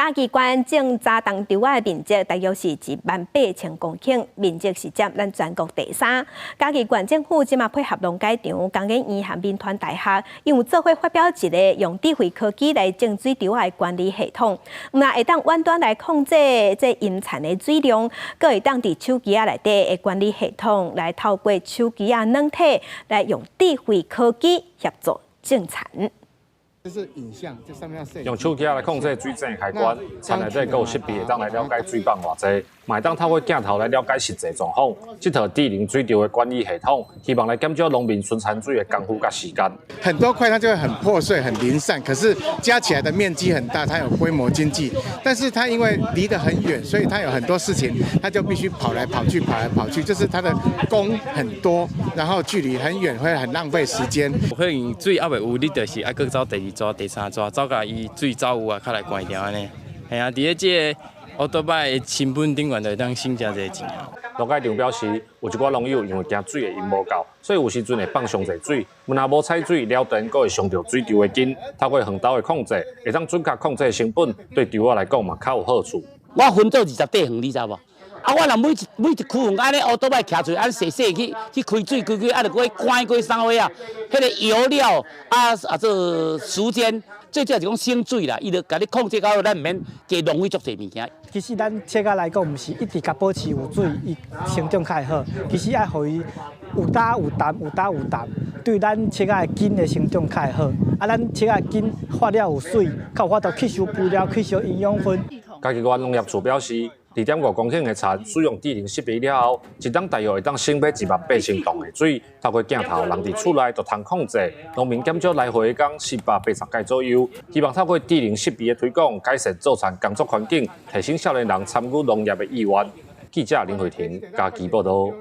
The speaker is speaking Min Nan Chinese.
嘉義縣種早冬稻仔的面積大約是18,000公頃，面積是佔咱全國第三。嘉義縣政府這馬配合農改場、工研院和銘傳大學，𪜶有做伙發表一個用智慧科技來種水稻仔的管理系統，毋但會當遠端來控制這淹田的水量，閣會當佇手機仔內底的管理系統來透過手機仔軟體來用智慧科技協助種田。這是影像，這上面用手機來控制水井開關，田內底閣有設備會當來了解水放偌濟，嘛會當透過鏡頭來了解實際狀況。這套智能水稻的管理系統，希望來減少農民巡田水的工夫佮時間。很多塊它就會很破碎、很零散，可是加起來的面積很大，它有規模經濟。但是它因為離得很遠，所以它有很多事情，它就必須跑來跑去、跑來跑去，就是它的工很多，然後距離很遠，會很浪費時間。可能水猶未有，你就是愛閣走第二逝、第三逝，走共伊水走有啊，較來關掉按呢。嘿啊，佇咧這个烏多擺的成本頂懸就會當省誠濟錢啊。農改場表示，有一寡農友因為驚水會淹無夠，所以有時陣會放傷濟水。毋若無採水，了田閣會傷著水稻的根。透過遠端的控制，會當準確控制成本，對稻仔來講嘛較有好處。我分做20塊園，你知無？啊，我若每一區園按呢烏多擺徛出來，按細細去開水，開開，啊，著閣去關過啥貨啊？彼个油料啊啊，做時間，最主要是講省水啦，伊就共你控制到咱毋免加浪費足濟物件。其實咱切仔來講，毋是一直共保持有水，伊成長較會好。其實愛予伊有焦有淡，有焦有淡，對咱切仔的根的成長較會好。啊，咱切仔的根發了有水，較有法度吸收肥料、吸收營養分。嘉義縣農業處表示，2.5公頃的田使用智能設備了後，一冬大約會當省欲18,000噸的水。透過鏡頭，人佇厝內就通控制，農民減少來回的工480蓋左右。希望透過智能設備的推廣，改善做田工作環境，提升少年人參與農業的意願。記者林慧婷嘉義報道。